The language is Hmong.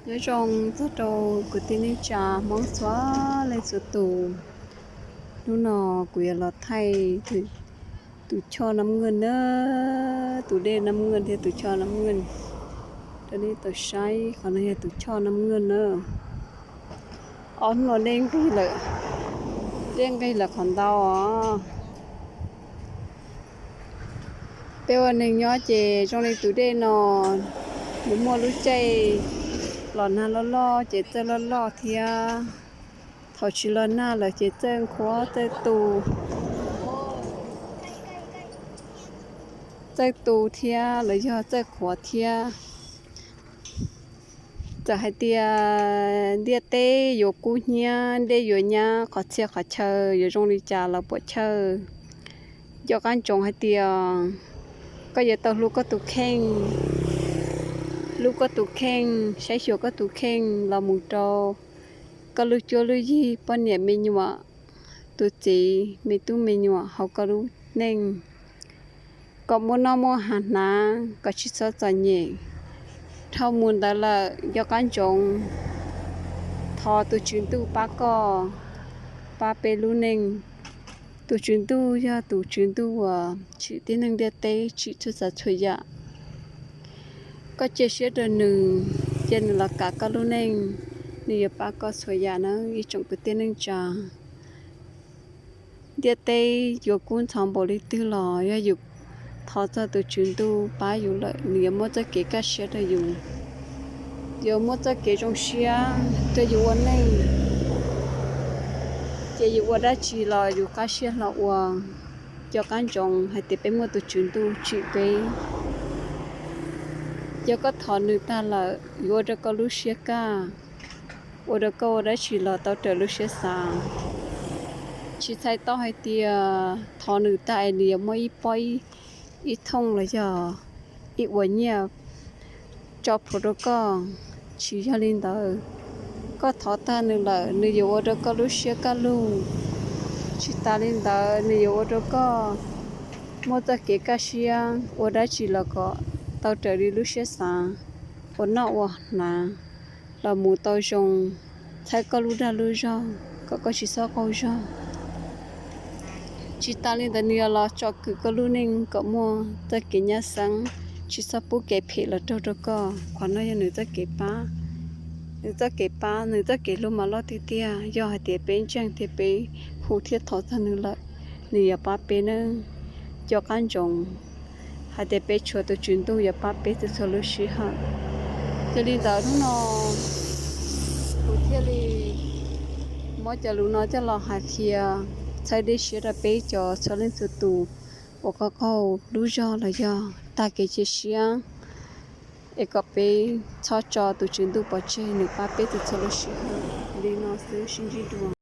Nyob zoo txog rau kwv tij neej tsa Hmoob txhua leej txhua tus. Hnub no kuv yuav los thaij tus choj nab nkeej na, tus dej nab nkeej thiab tus choj nab nkeej. Rau nej tau saib, qhov no yog tus choj nab nkeej na. Ob hnub no dej nqig lawm, dej nqig lawm qhov ntau os. Peb ua neeg nyob ces zoo li tus dej no, nws muaj lub caij los nag loj loj ces txawj loj loj thiab, thaum tsis los nag lawm ces txawj qhuav txawj tu, txawj tu thiab los yog txawj qhuav thiab. Txawm hais tias ntiaj teb yuav kub hnyiab, dej yuav nyab, qhov txhia qhov chaw yuav zoo li cas los puam chawj, nco qab ntsoov hais tias koj yuav tau hlub koj tus kheej, hlub koj tus kheej, saib xyuas koj tus kheej los mus rau koj lub cuab lub yig, poj niam me nyuam, tus txiv, me tub me nyuam hauv koj lub neej, kom muaj noj muaj haus hnav, kom tsis txhob txom nyem. Dhau mus ntawd lawm, nco qab ntsoov thov tus Tswv Ntuj pab koj, pab peb lub neej. Tus Tswv Ntuj yog tus Tswv Ntuj uas tsim tib neeg ntiaj teb, tsim txhua tsav txhua yam. Koj cia siab rau nws, cia nws los kam koj lub neej, nws yuav pab koj txhua yam na ib tsoom kwv tij neej tsa. Ntiaj teb yuav kub ntxhov npaum li twg los yog yus thov txog tus Tswv Ntuj pab yus lawm, nws yuav muab txoj kev kaj siab rau yus, yuav muab txoj kev zoo siab rau yus ua neej. Ces yus ua dab tsi los yus qab siab hlo ua. Nco qab ntsoov hais tias peb muaj tus Tswv Ntuj tsim peb. Yog koj thov nws tag lawm, yuav ua rau koj lub siab kaj, ua rau koj ua dab tsi los tau raws lub siab xav. Tsis txhais tau hais tias thov nws tag es nws yuav muab ib pob ib thooj los yog ib uas nyiaj tso plhuav rau koj. Tsis yog li ntawd, koj thov tag nws lawm, nws yuav ua rau koj lub siab kaj lug. Tsis tas li ntawd, nws yuav ua rau koj muaj txoj kev kaj siab, ua dab tsi los kom tau raws li lub siab xav, ua noj ua hnav los mus tau zoo, txhawb koj lub dag lub zog kom koj tsis txhob qaug zog. Tsis tas li ntawd, nws yuav los tsom kwm koj lub neej kom muaj txoj kev nyab xeeb, tsis txhob pub kev phem los raug rau koj. Qhov no yog nws txoj kev pab, nws txoj kev pab, nws txoj kev hlub mas loj tiag tiag. Yog hais tias peb ntseeg thiab peb hu thiab thov txog nws lawm, nws yuav pab peb nawb. Nco qab ntsoov hais tias peb tshuav tus Tswv Ntuj yuav pab peb txhua txhua lub sij hawm. Yog li ntawd hnub no kuv thiaj li muab cov lus no coj los hais qhia txhawb dej siab rau peb cov txhua leej txhua tus uas qaug qaug lub zog los yog tag kev cia siab, es kom peb txhob tso tus Tswv Ntuj pov tseg, nws pab peb txhua txhua lub sij hawm. Li no xwb, sib ntsib dua.